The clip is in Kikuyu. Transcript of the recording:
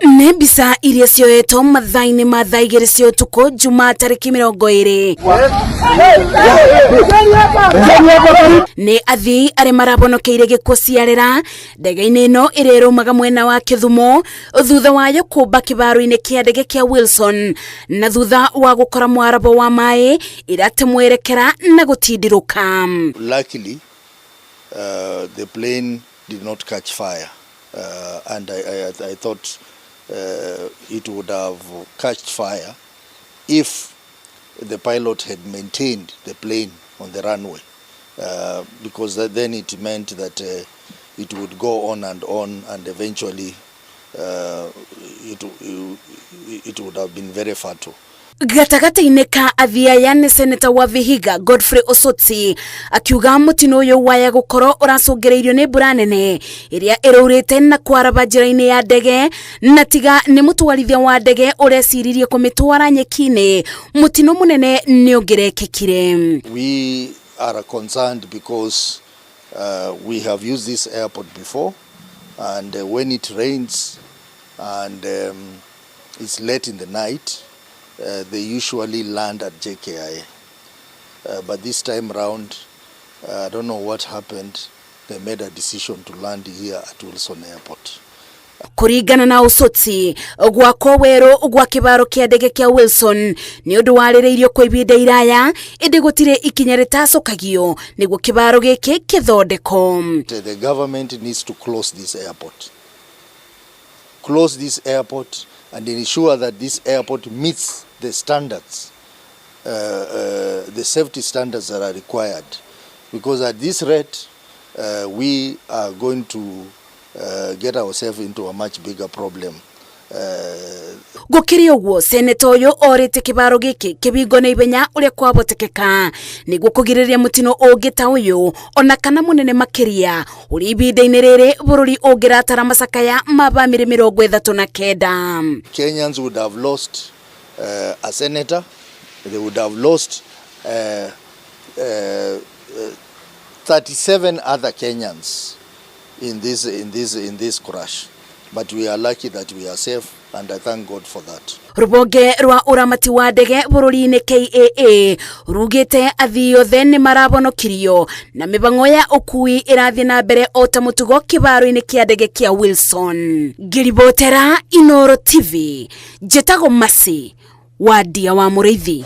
Nĩ mbica iria cioetwo mathaa-inĩ ma thaa 2 cia ũtukũ Jumaa tarĩki 20. Nĩ athii arĩa marabonokeire gĩkuũ ciarĩra ndege-inĩ ĩno ĩrĩa ĩraumaga mwena wa Kĩthumo thutha wayo kũmba kĩbaro-inĩ kĩa ndege kĩa Wilson na thutha wa gũkora mwarabo wa maĩ ĩrate mwerekera na gũtindirũka. Luckily, the plane did not catch fire, and I thought it would have catched fire if the pilot had maintained the plane on the runway, because then it meant that it would go on and on, and eventually it would have been very fatal. Gatagatĩ-inĩ ka athii aya nĩ seneta wa Vihiga Godfrey Osotsi akiuga mũtino ũyũ waya gũkorwo ũracũngĩrĩirio nĩ mbura nene ĩrĩa ĩraurĩte na kwaraba njĩra-inĩ ya ndege, na tiga nĩ mũtwarithia wa ndege ũreciririe kũmĩtwara nyeki-inĩ, mũtino mũnene nĩ ũngĩrekĩkire. We are concerned because we have used this airport before, and when it rains and it's late in the night, they usually land at JKIA. But this time round, I don't know what happened. They made a decision to land here at Wilson Airport. Kũringana na Osotsi, gwakwo werũ gwa kĩbaro kĩa ndege kĩa Wilson nĩ ũndũ warĩrĩirio kwa ihinda iraya, ĩndĩ gũtirĩ ikinya rĩtacokagio nĩguo kĩbaro gĩkĩ kĩthondekwo. The government needs to close this airport. Close this airport and ensure that this airport meets the standards, the safety standards that are required. Because at this rate, we are going to get ourselves into a much bigger problem. Gũkĩrĩ ũguo, seneta ũyũ orĩte kĩbaro gĩkĩ kĩbingo na ihenya ũrĩa kwahotekeka nĩguo kũgirĩrĩria mũtino ũngĩ ta ũyũ ona kana mũnene makĩria, ũrĩa ihinda-inĩ rĩrĩ bũrũri ũngĩratara macakaya ma bamĩrĩ 39. Kenyans would have lost a senator, they would have lost 37 other Kenyans in this crash. But we are lucky that we are safe, and I thank God for that. Rũhonge rwa ũramati wa ndege bũrũri-inĩ KAA rugĩte athii othe nĩ marahonokirio na mĩhang'o ya ũkui ĩrathiĩ na mbere o ta mũtugo kĩbaro-inĩ kĩa ndege kĩa Wilson. Ngĩribotera Inoro TV, njĩtagwo Masi wa Ndia wa Mũrĩithi.